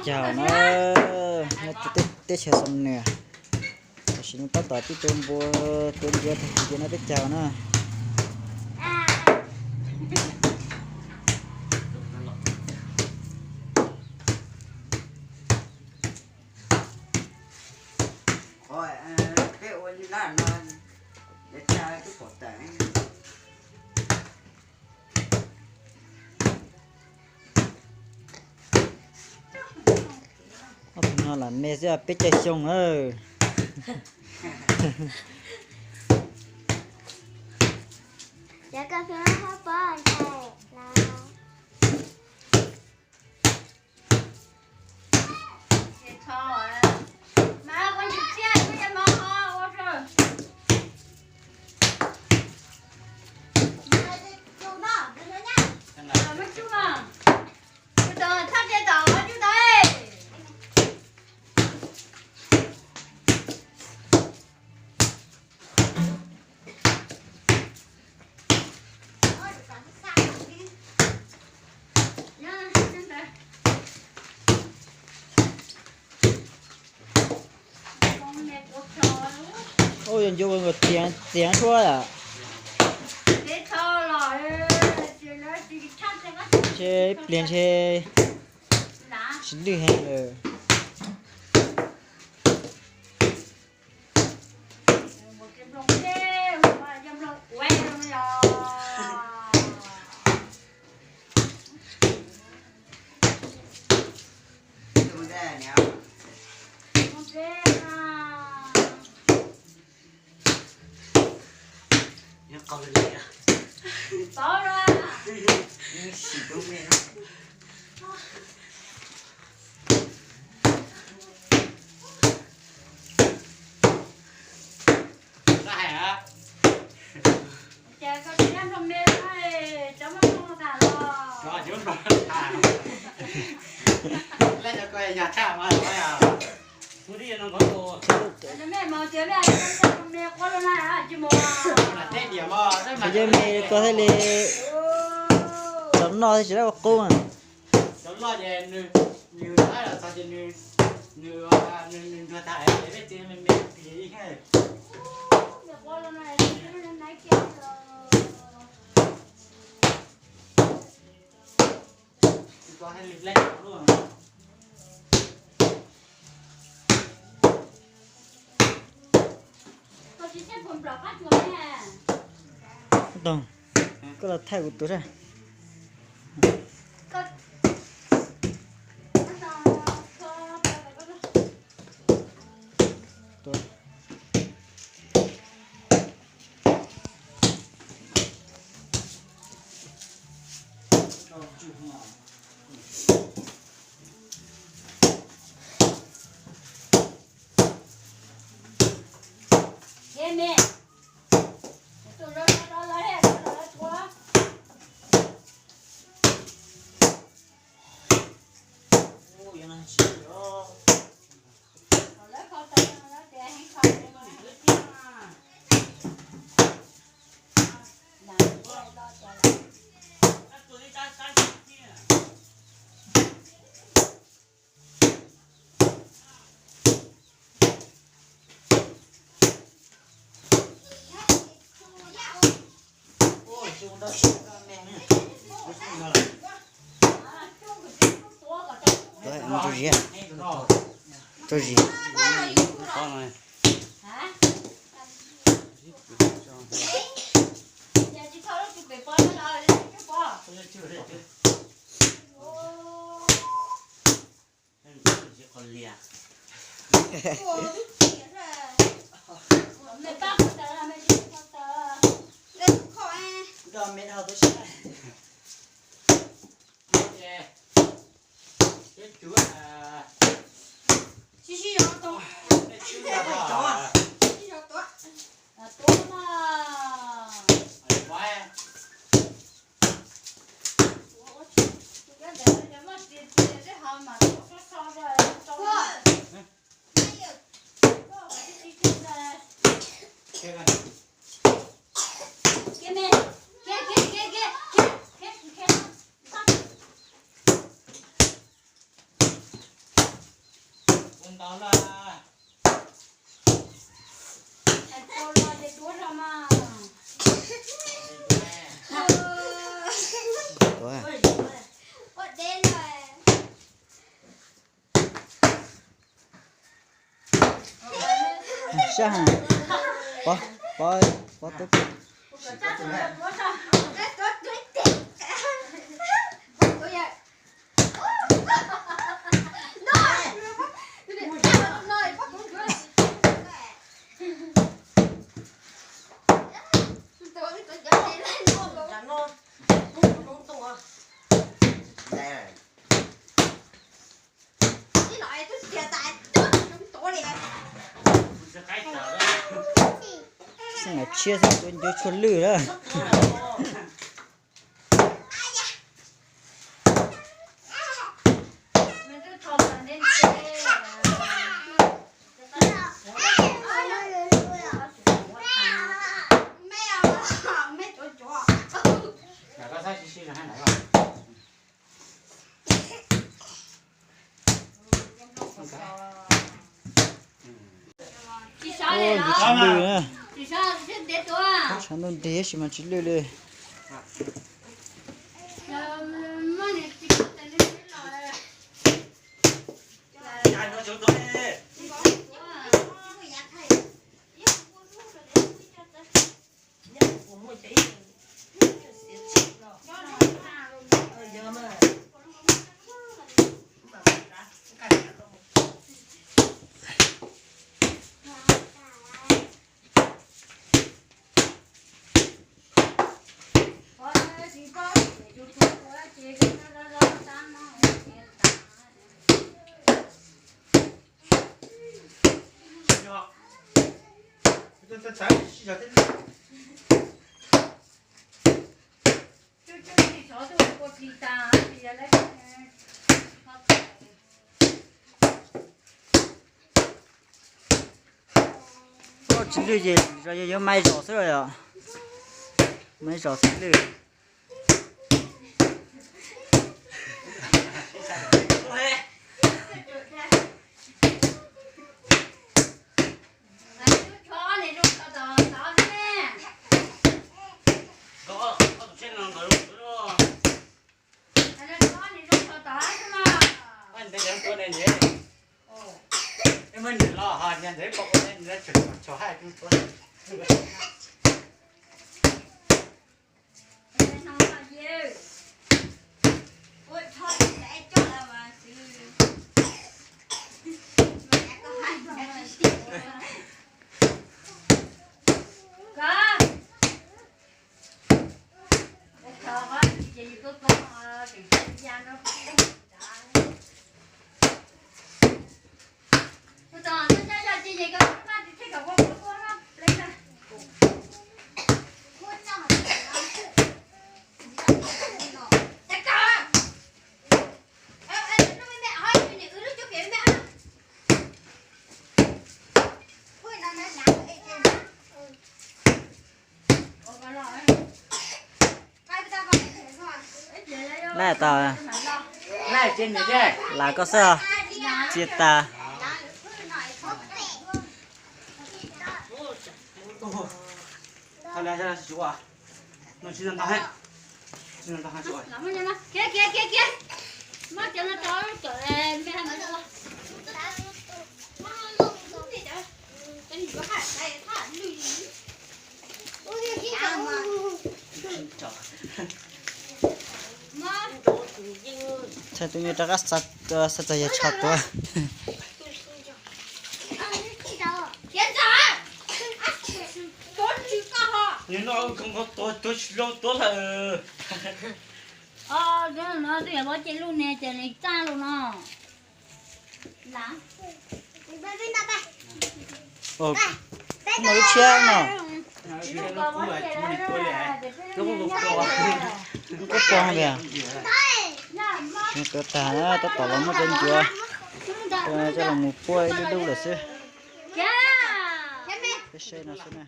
Caug na, nyob teb chaws Xam Nuas, tam sim no tab tom pib tua npua, tua npua tag kis ces no peb caug na. Qhov peb ua li laj no, lawv tsa twb pom tawm. Ob tug no lam me xwb peb caug xyoo na. Cov koj hlub hab pob ntshai los. Ua yuav ncu ua txiav txiav suab yom. Ntshe ib pliag ntshe tsis lwj heev lawm. Qhov yog me ko thiaj li tau noj thiab tsis tau ua qub. Tau, koj los thaij kuv tus saib. Tso zis. Sab heev. Pov, pov, pov tub. Xeeb ntawv tshiab xwb, tus ncu tshuaj lwj lawm. Ua, ncu tshuaj lwj na. Tshav ntuj nrig tab sis mas tsis lwj li. Tsis lwj ces yog yuav mai zos xwb los yom. Mai zos xwb lwj. Laij tau, laij koj xwb, txias tas. Txhais tus me rov qab xa txog yog tsho tuav. Nim no tuav tsis zoo tuav lawm. Twb yog vov ce luj ne ces nws txaj lus no. Kuv mus lub tshiab no. Kuv pog tias, tuav tag na, tab tom los muab cov ncuav coj los mus puab ib lub lub lawm xwb. Peb saib no xwb na.